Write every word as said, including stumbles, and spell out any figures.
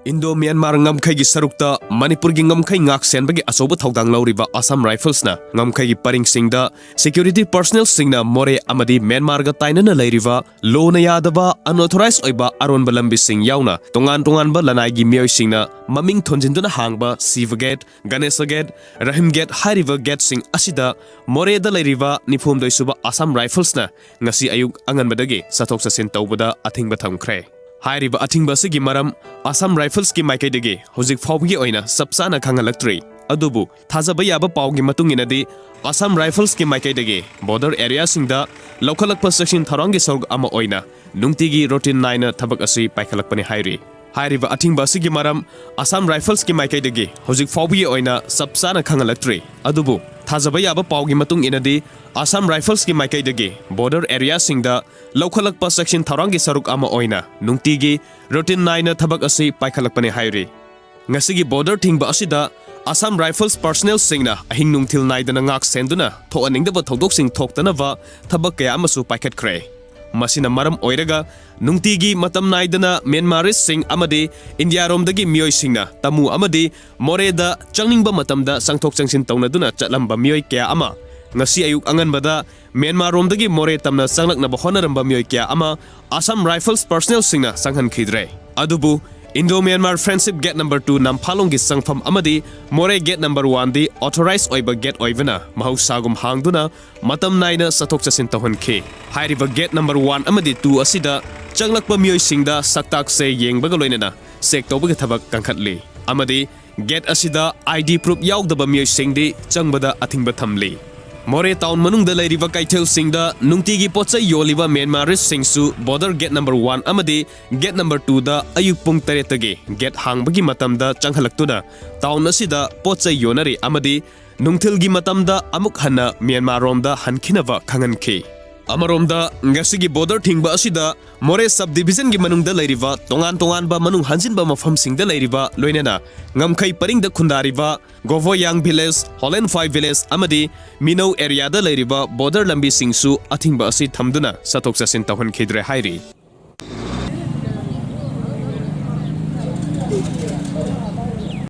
Indo Myanmar ꯉꯝꯈꯩꯒꯤ ꯁꯔꯨꯛꯇ ꯃꯅꯤꯄꯨꯔꯒꯤ ꯉꯝꯈꯩ ꯉꯥꯛ ꯁꯦꯟꯕꯒꯤ ꯑꯆꯧꯕ ꯊꯧꯗꯥꯡ ꯂꯧꯔꯤꯕ ꯑꯁꯥꯝ ꯔꯥꯏꯐꯜꯁꯅ ꯉꯝꯈꯩꯒꯤ ꯄꯔꯤꯡꯁꯤꯡꯗ ꯁꯦꯀ꯭ꯌꯨꯔꯤꯇꯤ ꯄꯔꯁꯅꯦꯜꯁꯤꯡꯅ ꯃꯣꯔꯦ ꯑꯃꯗꯤ ꯃ꯭ꯌꯥꯟꯃꯥꯔꯒ ꯇꯥꯏꯅꯅ ꯂꯩꯔꯤꯕ ꯂꯣꯅ ꯌꯥꯗꯕ, ꯑꯟꯑꯣꯊꯣꯔꯥꯏꯖ ꯑꯣꯏꯕ ꯑꯔꯣꯟꯕ ꯂꯝꯕꯤꯁꯤꯡ ꯌꯥꯎꯅ ꯇꯣꯉꯥꯟ ꯇꯣꯉꯥꯟꯕ ꯂꯅꯥꯏꯒꯤ ꯃꯤꯑꯣꯏꯁꯤꯡꯅ ꯃꯃꯤꯡ ꯊꯣꯟꯖꯤꯟꯗꯨꯅ ꯍꯥꯡꯕ Shiv gate, Ganesh gate, Rahim gate ꯍꯥꯏꯔꯤꯕ ꯒꯦꯠꯁꯤꯡ ꯑꯁꯤꯗ ꯃꯣꯔꯦꯗ ꯂꯩꯔꯤꯕ ꯅꯤꯐꯨꯍꯨꯝꯗꯣꯏ ꯁꯨꯕ ꯑꯁꯥꯝ ꯔꯥꯏꯐꯜꯁꯅ ꯉꯁꯤ ꯑꯌꯨꯛ ꯑꯉꯟꯕꯗꯒꯤ ꯆꯠꯊꯣꯛ ꯆꯠꯁꯤꯟ ꯇꯧꯕꯗ ꯑꯊꯤꯡꯕ ꯊꯝꯈ꯭ꯔꯦ꯫ ꯍꯥꯏꯔꯤꯕ ꯑꯊꯤꯡꯕ ꯑꯁꯤꯒꯤ ꯃꯔꯝ ꯑꯁꯥꯝ ꯔꯥꯏꯐꯜꯁꯀꯤ ꯃꯥꯏꯀꯩꯗꯒꯤ ꯍꯧꯖꯤꯛ ꯐꯥꯎꯕꯒꯤ ꯑꯣꯏꯅ ꯆꯞ ꯆꯥꯅ ꯈꯪꯍꯜꯂꯛꯇ꯭ꯔꯤ꯫ ꯑꯗꯨꯕꯨ ꯊꯥꯖꯕ ꯌꯥꯕ ꯄꯥꯎꯒꯤ ꯃꯇꯨꯡ ꯏꯟꯅꯗꯤ, ꯑꯁꯥꯝ ꯔꯥꯏꯐꯜꯁꯀꯤ ꯃꯥꯏꯀꯩꯗꯒꯤ ꯕꯣꯔꯗꯔ ꯑꯦꯔꯤꯌꯥꯁꯤꯡꯗ ꯂꯧꯈꯠꯂꯛꯄ ꯆꯦꯛꯁꯤꯟ ꯊꯧꯔꯥꯡꯒꯤ ꯁꯔꯨꯛ ꯑꯃ ꯑꯣꯏꯅ ꯅꯨꯡꯇꯤꯒꯤ ꯔꯨꯇꯤꯟ ꯅꯥꯏꯅ ꯊꯕꯛ ꯑꯁꯤ ꯄꯥꯏꯈꯠꯂꯛꯄꯅꯤ ꯍꯥꯏꯔꯤ꯫ ꯍꯥꯏꯔꯤꯕ ꯑꯊꯤꯡꯕ ꯑꯁꯤꯒꯤ ꯃꯔꯝ ꯑꯁꯥꯝ ꯔꯥꯏꯐꯜꯁꯀꯤ ꯃꯥꯏꯀꯩꯗꯒꯤ ꯍꯧꯖꯤꯛ ꯐꯥꯎꯕꯒꯤ ꯑꯣꯏꯅ ꯆꯞ ꯆꯥꯅ ꯈꯪꯍꯜꯂꯛꯇ꯭ꯔꯤ꯫ ꯑꯗꯨꯕꯨ ꯊꯥꯖꯕ ꯌꯥꯕ ꯄꯥꯎꯒꯤ ꯃꯇꯨꯡ ꯏꯟꯅꯗꯤ, ꯑꯁꯥꯝ ꯔꯥꯏꯐꯜꯁꯀꯤ ꯃꯥꯏꯀꯩꯗꯒꯤ ꯕꯣꯔꯗꯔ ꯑꯦꯔꯤꯌꯥꯁꯤꯡꯗ ꯂꯧꯈꯠꯂꯛꯄ ꯆꯦꯛꯁꯤꯟ ꯊꯧꯔꯥꯡꯒꯤ ꯁꯔꯨꯛ ꯑꯃ ꯑꯣꯏꯅ ꯅꯨꯡꯇꯤꯒꯤ ꯔꯨꯇꯤꯟ ꯅꯥꯏꯅ ꯊꯕꯛ ꯑꯁꯤ ꯄꯥꯏꯈꯠꯂꯛꯄꯅꯤ ꯍꯥꯏꯔꯤ꯫ ꯉꯁꯤꯒꯤ ꯕꯣꯔꯗꯔ ꯊꯤꯡꯕ ꯑꯁꯤꯗ ꯑꯁꯥꯝ ꯔꯥꯏꯐꯜꯁ ꯄꯔꯁꯅꯦꯜꯁꯤꯡꯅ ꯑꯍꯤꯡ ꯅꯨꯡꯊꯤꯜ ꯅꯥꯏꯗꯅ ꯉꯥꯛ ꯁꯦꯟꯗꯨꯅ ꯊꯣꯛꯍꯟꯅꯤꯡꯗꯕ ꯊꯧꯗꯣꯛꯁꯤꯡ ꯊꯣꯛꯇꯅꯕ ꯊꯕꯛ ꯀꯌꯥ ꯑꯃꯁꯨ ꯄꯥꯏꯈꯠꯈ꯭ꯔꯦ꯫ ꯃꯁꯤꯅ ꯃꯔꯝ ꯑꯣꯏꯔꯒ ꯅꯨꯡꯇꯤꯒꯤ ꯃꯇꯝ ꯅꯥꯏꯗꯅ ꯃ꯭ꯌꯥꯟꯃꯥꯔꯤꯁꯁꯤꯡ ꯑꯃꯗꯤ ꯏꯟꯗꯤꯌꯥꯔꯣꯝꯗꯒꯤ ꯃꯤꯑꯣꯏꯁꯤꯡꯅ ꯇꯃꯨ ꯑꯃꯗꯤ ꯃꯣꯔꯦꯗ ꯆꯪꯅꯤꯡꯕ ꯃꯇꯝꯗ ꯆꯪꯊꯣꯛ ꯆꯪꯁꯤꯟ ꯇꯧꯅꯗꯨꯅ ꯆꯠꯂꯝꯕ ꯃꯤꯑꯣꯏ ꯀꯌꯥ ꯑꯃ ꯉꯁꯤ ꯑꯌꯨꯛ ꯑꯉꯟꯕꯗ ꯃ꯭ꯌꯥꯟꯃꯥꯔꯔꯣꯝꯗꯒꯤ ꯃꯣꯔꯦ ꯇꯝꯅ ꯆꯪꯂꯛꯅꯕ ꯍꯣꯠꯅꯔꯝꯕ ꯃꯤꯑꯣꯏ ꯀꯌꯥ ꯑꯃ ꯑꯁꯥꯝ ꯔꯥꯏꯐꯜꯁ ꯄꯔꯁꯅꯦꯜꯁꯤꯡꯅ ꯆꯪꯍꯟꯈꯤꯗ꯭ꯔꯦ꯫ ꯑꯗꯨꯕꯨ Indo Myanmar friendship gate number two ꯅꯝꯐꯥꯂꯣꯡꯒꯤ ꯆꯪꯐꯝ ꯑꯃꯗꯤ ꯃꯣꯔꯦ ꯒꯦꯠ ꯅꯝꯕꯔ ꯋꯥꯟꯗꯤ ꯑꯣꯊꯣꯔꯥꯏꯖ ꯑꯣꯏꯕ ꯒꯦꯠ ꯑꯣꯏꯕꯅ ꯃꯍꯧꯁꯥꯒꯨꯝ ꯍꯥꯡꯗꯨꯅ ꯃꯇꯝ ꯅꯥꯏꯅ ꯆꯠꯊꯣꯛ ꯆꯠꯁꯤꯟ ꯇꯧꯍꯟꯈꯤ꯫ ꯍꯥꯏꯔꯤꯕ ꯒꯦꯠ ꯅꯝꯕꯔ ꯋꯥꯟ ꯑꯃꯗꯤ ꯇꯨ ꯑꯁꯤꯗ ꯆꯪꯂꯛꯄ ꯃꯤꯑꯣꯏꯁꯤꯡꯗ ꯁꯛꯇꯥꯛꯁꯦ ꯌꯦꯡꯕꯒ ꯂꯣꯏꯅꯅ ꯆꯦꯛ ꯇꯧꯕꯒꯤ ꯊꯕꯛ ꯀꯟꯈꯠꯂꯤ ꯑꯃꯗꯤ ꯒꯦꯠ ꯑꯁꯤꯗ ꯑꯥꯏ ꯗꯤ ꯄ꯭ꯔꯨꯐ ꯌꯥꯎꯗꯕ ꯃꯤꯑꯣꯏꯁꯤꯡꯗꯤ ꯆꯪꯕꯗ ꯑꯊꯤꯡꯕ ꯊꯝꯂꯤ꯫ ꯃꯣꯔꯦ ꯇꯥꯎꯟ ꯃꯅꯨꯡꯗ ꯂꯩꯔꯤꯕ ꯀꯩꯊꯦꯜꯁꯤꯡꯗ ꯅꯨꯡꯇꯤꯒꯤ ꯄꯣꯠꯆꯩ ꯌꯣꯜꯂꯤꯕ ꯃ꯭ꯌꯥꯟꯃꯥꯔꯤꯁꯁꯤꯡꯁꯨ ꯕꯣꯔꯗꯔ ꯒꯦꯠ ꯅꯝꯕꯔ ꯋꯥꯟ ꯑꯃꯗꯤ ꯒꯦꯠ ꯅꯝꯕꯔ ꯇꯨꯗ ꯑꯌꯨꯛ ꯄꯨꯡ ꯇꯔꯦꯠꯇꯒꯤ ꯒꯦꯠ ꯍꯥꯡꯕꯒꯤ ꯃꯇꯝꯗ ꯆꯪꯍꯜꯂꯛꯇꯨꯅ ꯇꯥꯎꯟ ꯑꯁꯤꯗ ꯄꯣꯠꯆꯩ ꯌꯣꯟꯅꯔꯤ ꯑꯃꯗꯤ ꯅꯨꯡꯊꯤꯜꯒꯤ ꯃꯇꯝꯗ ꯑꯃꯨꯛ ꯍꯟꯅ ꯃ꯭ꯌꯥꯟꯃꯥꯔꯔꯣꯝꯗ ꯍꯟꯈꯤꯅꯕ ꯈꯪꯍꯟꯈꯤ꯫ ꯑꯃꯔꯣꯝꯗ, ꯉꯁꯤꯒꯤ ꯕꯣꯔꯗꯔ ꯊꯤꯡꯕ ꯑꯁꯤꯗ ꯃꯣꯔꯦ ꯁꯕ ꯗꯤꯚꯤꯖꯟꯒꯤ ꯃꯅꯨꯡꯗ ꯂꯩꯔꯤꯕ ꯇꯣꯉꯥꯟ ꯇꯣꯉꯥꯟꯕ ꯃꯅꯨꯡ ꯍꯟꯖꯤꯟꯕ ꯃꯐꯝꯁꯤꯡꯗ ꯂꯩꯔꯤꯕ, ꯂꯣꯏꯅꯅ ꯉꯝꯈꯩ ꯄꯔꯤꯡꯗ ꯈꯨꯟꯗꯥꯔꯤꯕ ꯒꯣꯚꯣꯌꯥꯡ ꯚꯤꯂꯦꯖ, ꯍꯣꯂꯦꯟꯐꯥꯏ ꯚꯤꯂꯦꯖ ꯑꯃꯗꯤ ꯃꯤꯅꯧ ꯑꯦꯔꯤꯌꯥꯗ ꯂꯩꯔꯤꯕ ꯕꯣꯔꯗꯔ ꯂꯝꯕꯤꯁꯤꯡꯁꯨ ꯑꯊꯤꯡꯕ ꯑꯁꯤ ꯊꯝꯗꯨꯅ ꯆꯠꯊꯣꯛ ꯆꯠꯁꯤꯟ ꯇꯧꯍꯟꯈꯤꯗ꯭ꯔꯦ ꯍꯥꯏꯔꯤ꯫